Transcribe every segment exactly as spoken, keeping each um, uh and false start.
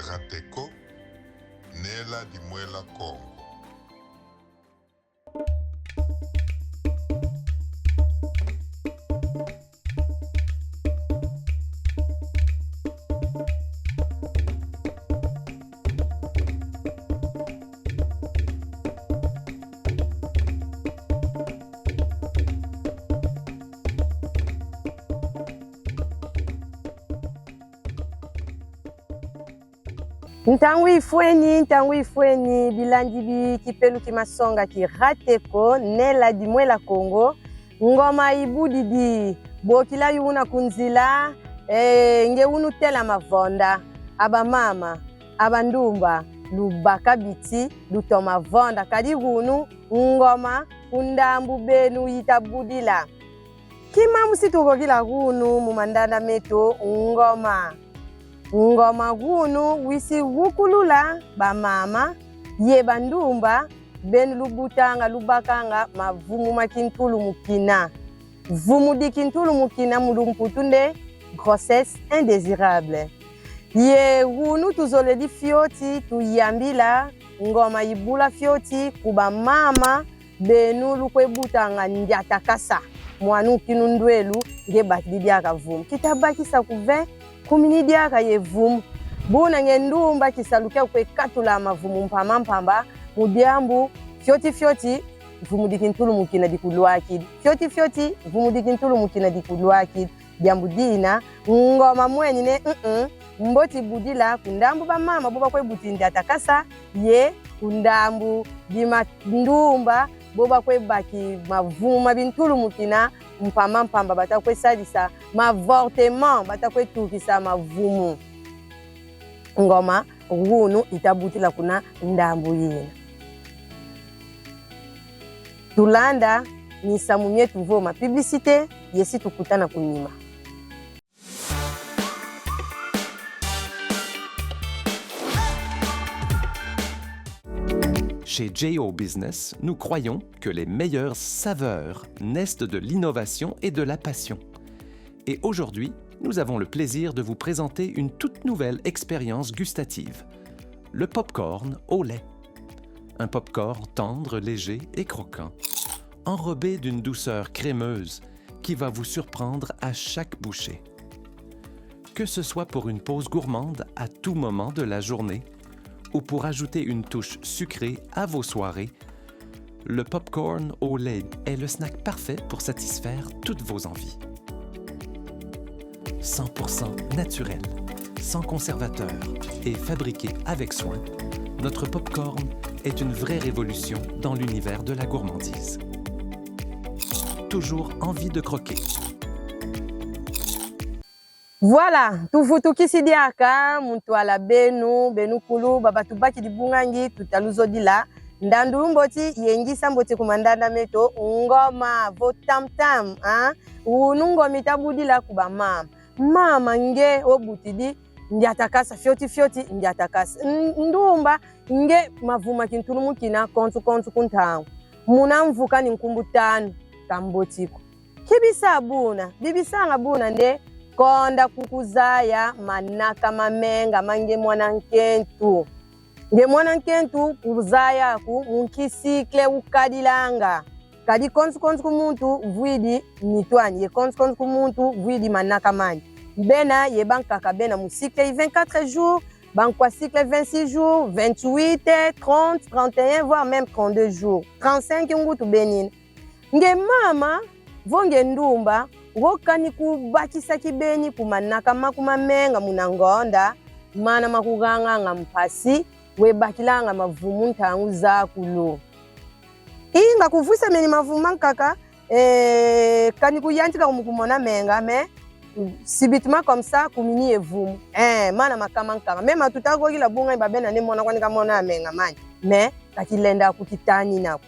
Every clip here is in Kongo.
Rateko, Nela di Mwela Kongo. Ntangu ifweni, ntangu ifweni, bilandi bi kipelu ki masonga ki Rateko, Nela di Mwela Kongo, ngoma ibudidi, bokila yu una ku nzila, eh, nge unu tela mavonda, a bamama, a bandumba, lubaka biti, lutoma vonda, kadi unu, ngoma, ku ndambu benu ita budila. Kima mu si tukokila unu mu mandanda meto, ngoma. Ngoma unu wisi wukulula bamama ye bandumba, benu lubutanga, lubakanga mavumu ma kintulumukina. Vumu di kintulumukina mu lumputu nde grossesse indésirable. Ye unu tuzolele fioti tuyambila ngoma ibula fioti ku bamama, benu lukwe butanga ndiatakasa. Mwana kinu ndwelu, nge bakidi diaka vumu. Kita bakisa ku vingt, kumini diaka ye vumu. Buna nge ndumba kisalu kia kwe katula mavumu mpamba mpamba, mu diambu fioti fioti, vumu di kintulumukina dikulwakidi. Fioti fioti, vumu di kintulumukina dikulwakidi. Diambu dina, ngoma mweni ne, mm, mboti budila ku ndambu bamama bo bakwe buti ndiatakasa, ye ku ndambu di mandumba bo bakwe baki mavumu ma bintulumukina, mpamba mpamba bata kwe sadisa ma avortement, bata kwe tukisa mavumu. Ngoma unu ita butila kuna ndambu yina. Tulanda misamu mietu vo ma publicité, ye si tukutana ku nima. Chez J O Business, nous croyons que les meilleures saveurs naissent de l'innovation et de la passion. Et aujourd'hui, nous avons le plaisir de vous présenter une toute nouvelle expérience gustative, le popcorn au lait. Un popcorn tendre, léger et croquant, enrobé d'une douceur crémeuse qui va vous surprendre à chaque bouchée. Que ce soit pour une pause gourmande à tout moment de la journée ou pour ajouter une touche sucrée à vos soirées, le popcorn au lait est le snack parfait pour satisfaire toutes vos envies. Cent pour cent naturel, sans conservateur et fabriqué avec soin, notre popcorn est une vraie révolution dans l'univers de la gourmandise. Toujours envie de croquer. Voilà, tuvutukisi diaka mu ntwala benu, benu kulu, baba tubakidi bungangi, tuta luzodila. Ndandu mboti, ye ngisa mboti ku mandanda meto, ngoma, vo tam-tam, ah? Unu ngoma ita budila ku bamama. Mama nge obutidi ndiatakasa, fioti fioti ndiatakasa. N-, ndumba nge mavumu ma kintulumukina konso konso ku ntangu. Muna mvu kani nkumbu tanu, ka mboti ko. Ki bisa buna, bibisanga buna nde konda ku kuzaya manaka ma menga ma nge mwana nkentu. Nge mwana nkentu kuzaya aku mu nki cycle ukadilanga. Kadi konso konso ku muntu vwidi nitu ani, ye konso konso ku muntu vwidi manaka mani. Bena ye bankaka bena mu cycle i vingt-quatre jours, bankwa cycle vingt-six jours, vingt-huit, trente, trente et un, voire même trente-deux jours. Trente-cinq ngutu benina. Nge mama, vo nge ndumba, wo kani kubakisa kibeni ku manaka maku ma menga muna ngonda, mana makuganganga mpasi, webakilanga mavumu ntangu zakulu. Inga kuvwisameni mavumu mankaka, eh, kani kuyantika mu kumona menga, mais subitement comme ça, kumini ye vumu. Eh, mana makama nkanga. Mais ma tuta gogila bunga iba bena ne mona kwani kamona menga mani. Mais ka kilenda ku kitanina ko.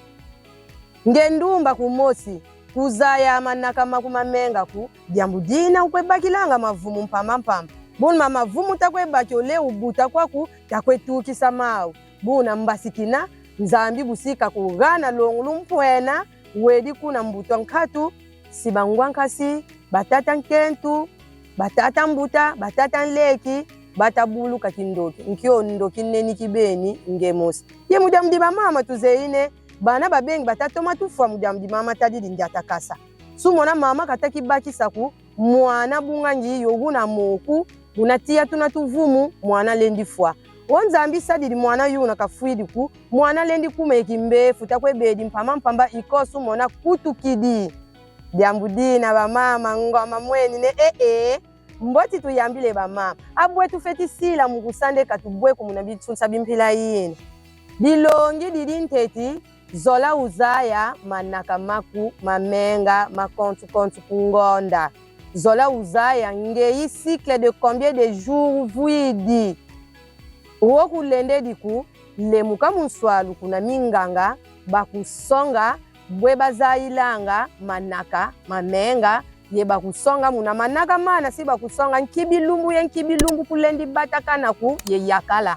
Nge ndumba kumosi, kuzaya manaka maku ma menga ku, diambu dina ukwe bakilanga mavumu mpamba mpamba. Buna ma mavumu uta kwe baki ole ubuta kwaku, ta kwe tukisa mau. Buna mbasikina, Nzambi bu si kakugana longo lumpwena, wedi kuna mbuta nkatu, si bangwa nkasi, batata nkentu, batata mbuta, batata nleki, bata buluka kindoki, nkio ndoki neni kibeni nge mosi. Ye mu diambu di bamama tuzeye nde, bana babengi bata toma tufwa mu diambu di mama tadidi ndiatakasa. Sumona mama kata kibakisa ku, mwana bunga ngi yo guna moku, muna tiya tuna tuvumu, mwana lendi fwa. O Nzambi sadidi mwana yuna kafwidi ku, mwana lendi kuma ye kimbefu, ta kwe bedi mpamba mpamba iko sumona kutukidi. Diambu dina bamama ngoma mweni nde, e, e, mboti tuyambile bamama. Abwe tufeti sila mu kusa nde ka tubwe ku muna bitunsa bi mpila yina. Dilongi didi nteti, zola uzaya manaka maku, ma menga, ma kontu kontu ku ngonda. Zola uzaya ngeyi cycle de combien de jours vwidi. Wo kulendedi ku, lemuka mu nswalu kuna minganga, bakusonga bwe bazayilanga manaka, ma menga, ye bakusonga muna manaka mana si bakusonga nki bilumbu ye nki bilumbu kulendi batakana ku ye yakala.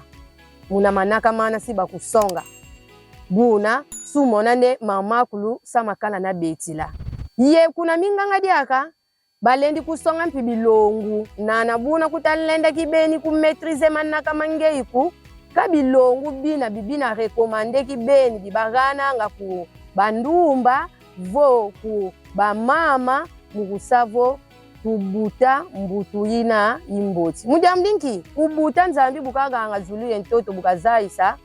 Muna manaka mana si bakusonga. Buna, sumona nde mamakulu sa makala na betila. Ye kuna minganga diaka, balendi kusonga mpi bilongu. Nana buna kuta lenda kibeni ku maîtriser manaka ma ngeyi ku, ka bilongu bina bi bina recommander kibeni bi bagananga ku bandumba, vo ku bamama, mu kusa vo tubuta mbutu yina yi mboti. Mu diambu di nki? Kubuta Nzambi bu kaganga zulu ye ntoto bu kazayisa,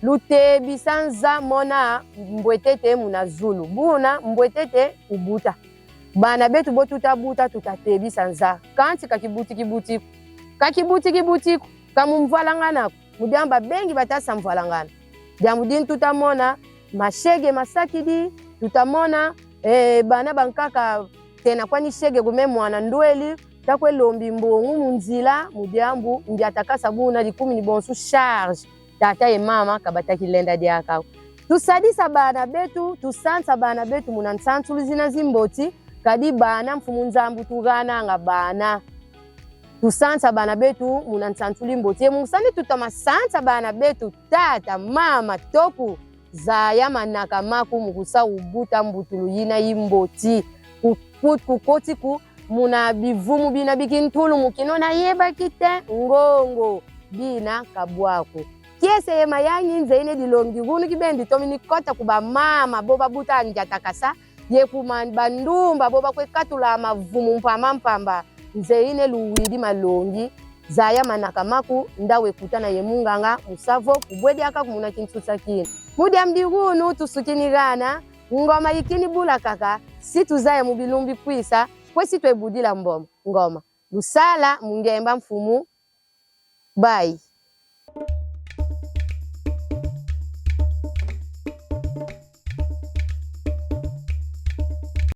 lutebisa nza mona mbwetete muna zulu. Buna mbwetete kubuta. Bana betu bo tuta buta tuta tebisa nza. Kansi ka kibuti kibuti ko. Ka kibuti kibuti ko. Ka mu mvwalangana ko. Mu diambu babengi bata sa mvwalangana. Diambu dina tuta mona mashege masakidi, tuta mona, eh, bana bankaka tena kwani shege ku me mwana ndweli, ta kwe lombi mbongo mu nzila, mu diambu ndiatakasa buna dikumini bonso charge. Tata ye mama ka bata kilenda diaka ko. Tusadisa bana betu, tusansa bana betu muna nsansulu zina zi mboti, kadi bana Mfumu Nzambi tugananga bana. Tusansa bana betu muna nsansulu yi mboti. Ye mu kusa nde tutoma sansa bana betu, tata, mama, toku zaya manaka maku mu kusa ubuta mbutulu yina yi mboti. Ku, ku, kukoti ku muna bivumu bina bi kintulu mu kino na yeba kite ngongo bina ka bwa ko. Kiese ye mayangi nzeye nde dilongi di gunu kibeni ditomini kota ku bamama bo babuta ndiatakasa, ye ku ma, bandumba bo bakwe katula mavumu mpamba mpamba. Nzeye nde luwidi malongi, zaya manaka maku, nda we kutana ye munganga, mu sa vo kubwe diaka ku muna kinsusa kina. Mu diambu di gunu tusukini gana, ngoma yikini bula kaka, si tuzaya mu bilumbu bikwisa, kwe si twe budila mboma, ngoma. Lusala mu ngemba Mfumu. Bye.